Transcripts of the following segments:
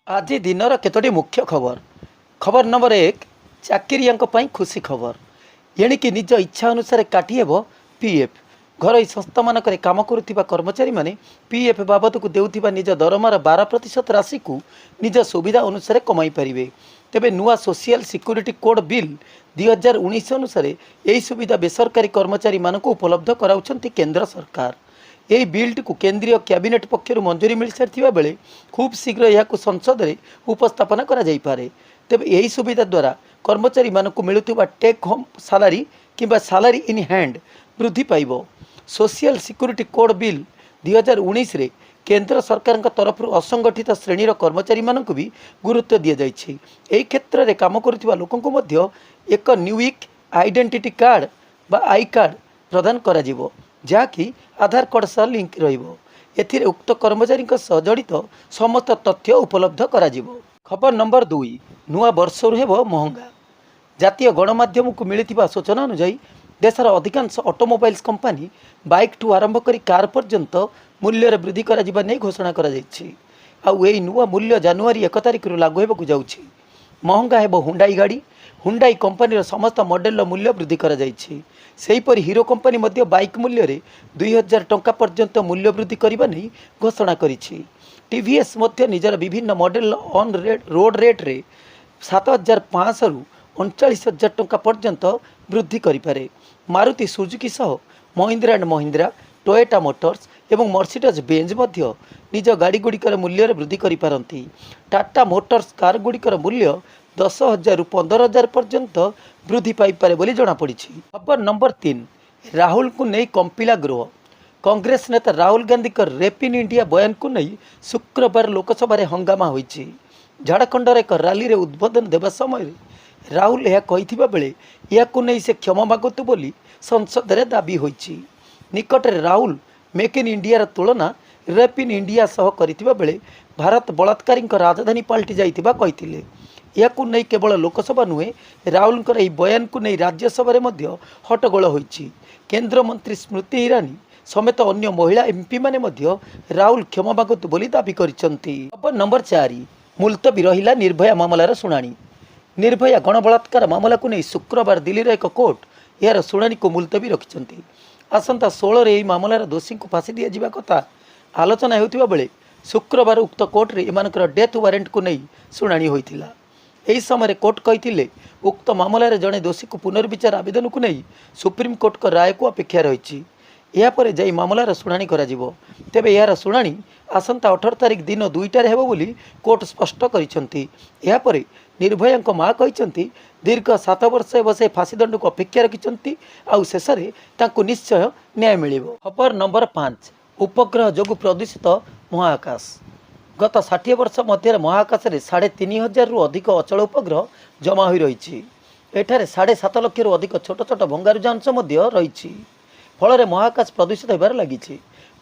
ଆଜି ଦିନର କେତୋଟି ମୁଖ୍ୟ ଖବର। ଖବର ନମ୍ବର 1, ଚାକିରିଆଙ୍କ ପାଇଁ ଖୁସି ଖବର। ଏଣିକି ନିଜ ଇଚ୍ଛା ଅନୁସାରେ କାଟି ହେବ ପିଏଫ୍। ଘରୋଇ ସଂସ୍ଥାମାନଙ୍କରେ କାମ କରୁଥିବା କର୍ମଚାରୀମାନେ ପିଏଫ୍ ବାବଦକୁ ଦେଉଥିବା ନିଜ ଦରମାର 12% ରାଶିକୁ ନିଜ ସୁବିଧା ଅନୁସାରେ କମାଇ ପାରିବେ। ତେବେ ନୂଆ ସୋସିଆଲ ସିକ୍ୟୁରିଟି କୋଡ୍ ବିଲ୍ 2019 ଅନୁସାରେ ଏହି ସୁବିଧା ବେସରକାରୀ କର୍ମଚାରୀମାନଙ୍କୁ ଉପଲବ୍ଧ କରାଉଛନ୍ତି କେନ୍ଦ୍ର ସରକାର। ଏହି ବିଲ୍ଟିକୁ କେନ୍ଦ୍ରୀୟ କ୍ୟାବିନେଟ୍ ପକ୍ଷରୁ ମଞ୍ଜୁରୀ ମିଳିସାରିଥିବା ବେଳେ ଖୁବ୍ ଶୀଘ୍ର ଏହାକୁ ସଂସଦରେ ଉପସ୍ଥାପନା କରାଯାଇପାରେ। ତେବେ ଏହି ସୁବିଧା ଦ୍ୱାରା କର୍ମଚାରୀମାନଙ୍କୁ ମିଳୁଥିବା ଟେକ୍ ହୋମ୍ ସାଲାରୀ କିମ୍ବା ସାଲାରୀ ଇନ୍ ହ୍ୟାଣ୍ଡ ବୃଦ୍ଧି ପାଇବ। ସୋସିଆଲ ସିକ୍ୟୁରିଟି କୋଡ୍ ବିଲ୍ 2019ରେ କେନ୍ଦ୍ର ସରକାରଙ୍କ ତରଫରୁ ଅସଂଗଠିତ ଶ୍ରେଣୀର କର୍ମଚାରୀମାନଙ୍କୁ ବି ଗୁରୁତ୍ୱ ଦିଆଯାଇଛି। ଏହି କ୍ଷେତ୍ରରେ କାମ କରୁଥିବା ଲୋକଙ୍କୁ ମଧ୍ୟ ଏକ ୟୁନିକ୍ ଆଇଡେଣ୍ଟିଟି କାର୍ଡ଼ ବା I card ପ୍ରଦାନ କରାଯିବ, ଯାହାକି ଆଧାର କାର୍ଡ଼ ସହ ଲିଙ୍କ ରହିବ। ଏଥିରେ ଉକ୍ତ କର୍ମଚାରୀଙ୍କ ସହ ଜଡ଼ିତ ସମସ୍ତ ତଥ୍ୟ ଉପଲବ୍ଧ କରାଯିବ। ଖବର ନମ୍ବର 2, ନୂଆ ବର୍ଷରୁ ହେବ ମହଙ୍ଗା। ଜାତୀୟ ଗଣମାଧ୍ୟମକୁ ମିଳିଥିବା ସୂଚନା ଅନୁଯାୟୀ, ଦେଶର ଅଧିକାଂଶ ଅଟୋମୋବାଇଲ୍ସ କମ୍ପାନୀ ବାଇକ୍ଠୁ ଆରମ୍ଭ କରି କାର୍ ପର୍ଯ୍ୟନ୍ତ ମୂଲ୍ୟରେ ବୃଦ୍ଧି କରାଯିବା ନେଇ ଘୋଷଣା କରାଯାଇଛି। ଆଉ ଏହି ନୂଆ ମୂଲ୍ୟ ଜାନୁଆରୀ 1 ତାରିଖରୁ ଲାଗୁ ହେବାକୁ ଯାଉଛି। ମହଙ୍ଗା ହେବ ହୁଣ୍ଡାଇ ଗାଡ଼ି। ହୁଣ୍ଡାଇ କମ୍ପାନୀର ସମସ୍ତ ମଡେଲର ମୂଲ୍ୟ ବୃଦ୍ଧି କରାଯାଇଛି। ସେହିପରି ହିରୋ କମ୍ପାନୀ ମଧ୍ୟ ବାଇକ୍ ମୂଲ୍ୟରେ 2000 ଟଙ୍କା ପର୍ଯ୍ୟନ୍ତ ମୂଲ୍ୟ ବୃଦ୍ଧି କରିବା ନେଇ ଘୋଷଣା କରିଛି। ଟିଭିଏସ୍ ମଧ୍ୟ ନିଜର ବିଭିନ୍ନ ମଡେଲର ଅନ୍ ରୋଡ୍ ରେଟ୍ରେ 7500ରୁ 39,000 ଟଙ୍କା ପର୍ଯ୍ୟନ୍ତ ବୃଦ୍ଧି କରିପାରେ। ମାରୁତି ସୁଜୁକି ସହ Mahindra and Mahindra, Toyota motors ଏବଂ ମର୍ସିଡିଜ୍ ବେଞ୍ଜ ମଧ୍ୟ ନିଜ ଗାଡ଼ିଗୁଡ଼ିକର ମୂଲ୍ୟରେ ବୃଦ୍ଧି କରିପାରନ୍ତି। ଟାଟା ମୋଟର୍ସ କାରଗୁଡ଼ିକର ମୂଲ୍ୟ 10,000ରୁ 15,000 ପର୍ଯ୍ୟନ୍ତ ବୃଦ୍ଧି ପାଇପାରେ ବୋଲି ଜଣାପଡ଼ିଛି। ଖବର ନମ୍ବର 3, ରାହୁଲଙ୍କୁ ନେଇ କମ୍ପିଲା ଗୃହ। କଂଗ୍ରେସ ନେତା ରାହୁଲ ଗାନ୍ଧୀଙ୍କ ରେପ୍ ଇନ୍ ଇଣ୍ଡିଆ ବୟାନକୁ ନେଇ ଶୁକ୍ରବାର ଲୋକସଭାରେ ହଙ୍ଗାମା ହୋଇଛି। ଝାଡ଼ଖଣ୍ଡର ଏକ ରାଲିରେ ଉଦ୍ବୋଧନ ଦେବା ସମୟରେ ରାହୁଲ ଏହା କହିଥିବା ବେଳେ ଏହାକୁ ନେଇ ସେ କ୍ଷମା ମାଗନ୍ତୁ ବୋଲି ସଂସଦରେ ଦାବି ହୋଇଛି। ନିକଟରେ ରାହୁଲ ମେକ୍ ଇନ୍ ଇଣ୍ଡିଆର ତୁଳନା ରେପ୍ ଇନ୍ ଇଣ୍ଡିଆ ସହ କରିଥିବା ବେଳେ ଭାରତ ବଳାତ୍କାରୀଙ୍କ ରାଜଧାନୀ ପାଲଟି ଯାଇଥିବା କହିଥିଲେ। ଏହାକୁ ନେଇ କେବଳ ଲୋକସଭା ନୁହେଁ, ରାହୁଲଙ୍କର ଏହି ବୟାନକୁ ନେଇ ରାଜ୍ୟସଭାରେ ମଧ୍ୟ ହଟ୍ଟଗୋଳ ହୋଇଛି। କେନ୍ଦ୍ରମନ୍ତ୍ରୀ ସ୍ମୃତି ଇରାନୀ ସମେତ ଅନ୍ୟ ମହିଳା ଏମ୍ପିମାନେ ମଧ୍ୟ ରାହୁଲ କ୍ଷମା ମାଗନ୍ତୁ ବୋଲି ଦାବି କରିଛନ୍ତି। ଖବର ନମ୍ବର 4, ମୁଲତବୀ ରହିଲା ନିର୍ଭୟା ମାମଲାର ଶୁଣାଣି। ନିର୍ଭୟା ଗଣବଳାତ୍କାର ମାମଲାକୁ ନେଇ ଶୁକ୍ରବାର ଦିଲ୍ଲୀର ଏକ କୋର୍ଟ ଏହାର ଶୁଣାଣିକୁ ମୁଲତବୀ ରଖିଛନ୍ତି। ଆସନ୍ତା 16ରେ ଏହି ମାମଲାର ଦୋଷୀଙ୍କୁ ଫାଶୀ ଦିଆଯିବା କଥା ଆଲୋଚନା ହେଉଥିବା ବେଳେ ଶୁକ୍ରବାର ଉକ୍ତ କୋର୍ଟରେ ଏମାନଙ୍କର ଡେଥ୍ ୱାରେଣ୍ଟକୁ ନେଇ ଶୁଣାଣି ହୋଇଥିଲା। ଏହି ସମୟରେ କୋର୍ଟ କହିଥିଲେ, ଉକ୍ତ ମାମଲାରେ ଜଣେ ଦୋଷୀକୁ ପୁନର୍ବିଚାର ଆବେଦନକୁ ନେଇ ସୁପ୍ରିମକୋର୍ଟଙ୍କ ରାୟକୁ ଅପେକ୍ଷା ରହିଛି। ଏହାପରେ ଯାଇ ମାମଲାର ଶୁଣାଣି କରାଯିବ। ତେବେ ଏହାର ଶୁଣାଣି ଆସନ୍ତା 18 ତାରିଖ ଦିନ 2ଟାରେ ହେବ ବୋଲି କୋର୍ଟ ସ୍ପଷ୍ଟ କରିଛନ୍ତି। ଏହାପରେ ନିର୍ଭୟାଙ୍କ ମା କହିଛନ୍ତି, ଦୀର୍ଘ 7 ବର୍ଷ ହେବ ସେ ଫାଶୀଦଣ୍ଡକୁ ଅପେକ୍ଷା ରଖିଛନ୍ତି ଆଉ ଶେଷରେ ତାଙ୍କୁ ନିଶ୍ଚୟ ନ୍ୟାୟ ମିଳିବ। ଖବର ନମ୍ବର 5, ଉପଗ୍ରହ ଯୋଗୁଁ ପ୍ରଦୂଷିତ ମହାକାଶ। ଗତ 60 ବର୍ଷ ମଧ୍ୟରେ ମହାକାଶରେ 3500ରୁ ଅଧିକ ଅଚଳ ଉପଗ୍ରହ ଜମା ହୋଇ ରହିଛି। ଏଠାରେ 7.5 ଲକ୍ଷରୁ ଅଧିକ ଛୋଟ ଛୋଟ ଭଙ୍ଗାରୁଜା ଅଂଶ ମଧ୍ୟ ରହିଛି। ଫଳରେ ମହାକାଶ ପ୍ରଦୂଷିତ ହେବାରେ ଲାଗିଛି।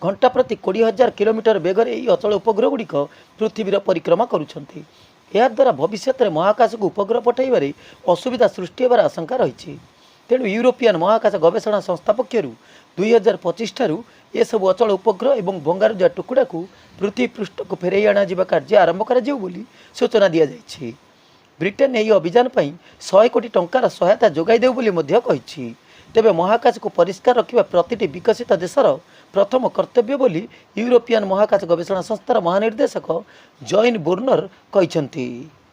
ଘଣ୍ଟା ପ୍ରତି 20,000 କିଲୋମିଟର ବେଗରେ ଏହି ଅଚଳ ଉପଗ୍ରହଗୁଡ଼ିକ ପୃଥିବୀର ପରିକ୍ରମା କରୁଛନ୍ତି। ଏହାଦ୍ୱାରା ଭବିଷ୍ୟତରେ ମହାକାଶକୁ ଉପଗ୍ରହ ପଠାଇବାରେ ଅସୁବିଧା ସୃଷ୍ଟି ହେବାର ଆଶଙ୍କା ରହିଛି। ତେଣୁ ୟୁରୋପିଆନ ମହାକାଶ ଗବେଷଣା ସଂସ୍ଥା ପକ୍ଷରୁ 2025 ଠାରୁ ଏସବୁ ଅଚଳ ଉପଗ୍ରହ ଏବଂ ଭଙ୍ଗାରୁଜା ଟୁକୁଡ଼ାକୁ ପୃଥିବୀ ପୃଷ୍ଠକୁ ଫେରାଇ ଅଣାଯିବା କାର୍ଯ୍ୟ ଆରମ୍ଭ କରାଯିବ ବୋଲି ସୂଚନା ଦିଆଯାଇଛି। ବ୍ରିଟେନ ଏହି ଅଭିଯାନ ପାଇଁ 100 କୋଟି ଟଙ୍କାର ସହାୟତା ଯୋଗାଇ ଦେବ ବୋଲି ମଧ୍ୟ କହିଛି। ତେବେ ମହାକାଶକୁ ପରିଷ୍କାର ରଖିବା ପ୍ରତିଟି ବିକଶିତ ଦେଶର ପ୍ରଥମ କର୍ତ୍ତବ୍ୟ ବୋଲି ୟୁରୋପିଆନ ମହାକାଶ ଗବେଷଣା ସଂସ୍ଥାର ମହାନିର୍ଦ୍ଦେଶକ ଜେନ୍ ବୋର୍ନର କହିଛନ୍ତି।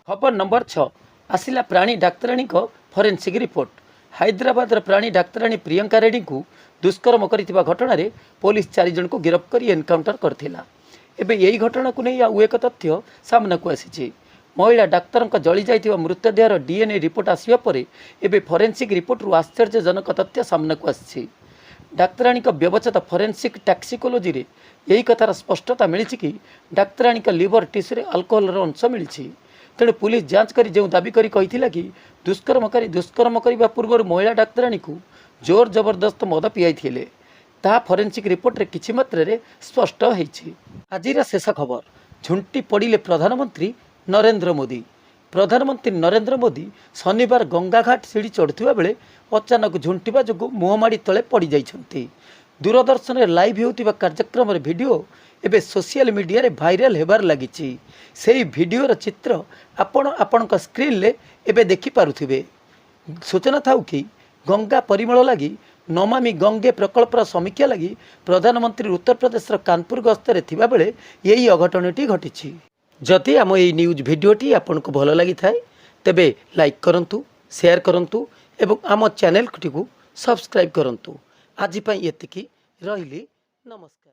ଖବର ନମ୍ବର 6, ଆସିଲା ପ୍ରାଣୀ ଡାକ୍ତରାଣୀଙ୍କ ଫରେନ୍ସିକ୍ ରିପୋର୍ଟ। ହାଇଦ୍ରାବାଦର ପ୍ରାଣୀ ଡାକ୍ତରାଣୀ ପ୍ରିୟଙ୍କା ରେଡ୍ଡୀଙ୍କୁ ଦୁଷ୍କର୍ମ କରିଥିବା ଘଟଣାରେ ପୋଲିସ ଚାରି ଜଣଙ୍କୁ ଗିରଫ କରି ଏନକାଉଣ୍ଟର କରିଥିଲା। ଏବେ ଏହି ଘଟଣାକୁ ନେଇ ଆଉ ଏକ ତଥ୍ୟ ସାମ୍ନାକୁ ଆସିଛି। ମହିଳା ଡାକ୍ତରଙ୍କ ଜଳିଯାଇଥିବା ମୃତଦେହର ଡିଏନ୍ଏ ରିପୋର୍ଟ ଆସିବା ପରେ ଏବେ ଫରେନ୍ସିକ୍ ରିପୋର୍ଟରୁ ଆଶ୍ଚର୍ଯ୍ୟଜନକ ତଥ୍ୟ ସାମ୍ନାକୁ ଆସିଛି। ଡାକ୍ତରାଣୀଙ୍କ ବ୍ୟବଚ୍ଛେଦ ଫରେନ୍ସିକ୍ ଟକ୍ସିକୋଲୋଜିରେ ଏହି କଥାର ସ୍ପଷ୍ଟତା ମିଳିଛି କି ଡାକ୍ତରାଣୀଙ୍କ ଲିଭର ଟିସ୍ୟୁରେ ଆଲକୋହଲର ଅଂଶ ମିଳିଛି। ତେଣୁ ପୁଲିସ ଯାଞ୍ଚ କରି ଯେଉଁ ଦାବି କରି କହିଥିଲା କି ଦୁଷ୍କର୍ମକାରୀ ଦୁଷ୍କର୍ମ କରିବା ପୂର୍ବରୁ ମହିଳା ଡାକ୍ତରାଣୀକୁ ଜୋର ଜବରଦସ୍ତ ମଦ ପିଆଇଥିଲେ, ତାହା ଫରେନ୍ସିକ୍ ରିପୋର୍ଟରେ କିଛି ମାତ୍ରାରେ ସ୍ପଷ୍ଟ ହୋଇଛି। ଆଜିର ଶେଷ ଖବର, ଝୁଣ୍ଟି ପଡ଼ିଲେ ପ୍ରଧାନମନ୍ତ୍ରୀ ନରେନ୍ଦ୍ର ମୋଦି। ପ୍ରଧାନମନ୍ତ୍ରୀ ନରେନ୍ଦ୍ର ମୋଦି ଶନିବାର ଗଙ୍ଗାଘାଟ ସିଡ଼ି ଚଢ଼ୁଥିବା ବେଳେ ଅଚାନକ ଝୁଣ୍ଟିବା ଯୋଗୁଁ ମୁହଁ ମାଡ଼ି ତଳେ ପଡ଼ିଯାଇଛନ୍ତି। ଦୂରଦର୍ଶନରେ ଲାଇଭ୍ ହେଉଥିବା କାର୍ଯ୍ୟକ୍ରମରେ ଭିଡ଼ିଓ ଏବେ ସୋସିଆଲ ମିଡ଼ିଆରେ ଭାଇରାଲ ହେବାରେ ଲାଗିଛି। ସେହି ଭିଡ଼ିଓର ଚିତ୍ର ଆପଣ ଆପଣଙ୍କ ସ୍କ୍ରିନ୍ରେ ଏବେ ଦେଖିପାରୁଥିବେ। ସୂଚନା ଥାଉ କି, ଗଙ୍ଗା ପରିମଳ ଲାଗି ନମାମି ଗଙ୍ଗେ ପ୍ରକଳ୍ପର ସମୀକ୍ଷା ଲାଗି ପ୍ରଧାନମନ୍ତ୍ରୀ ଉତ୍ତରପ୍ରଦେଶର କାନପୁର ଗସ୍ତରେ ଥିବାବେଳେ ଏହି ଅଘଟଣଟି ଘଟିଛି। ଯଦି ଆମ ଏହି ନ୍ୟୁଜ୍ ଭିଡ଼ିଓଟି ଆପଣଙ୍କୁ ଭଲ ଲାଗିଥାଏ, ତେବେ ଲାଇକ୍ କରନ୍ତୁ, ସେୟାର କରନ୍ତୁ ଏବଂ ଆମ ଚ୍ୟାନେଲଟିକୁ ସବସ୍କ୍ରାଇବ୍ କରନ୍ତୁ। ଆଜି ପାଇଁ ଏତିକି, ରହିଲି, ନମସ୍କାର।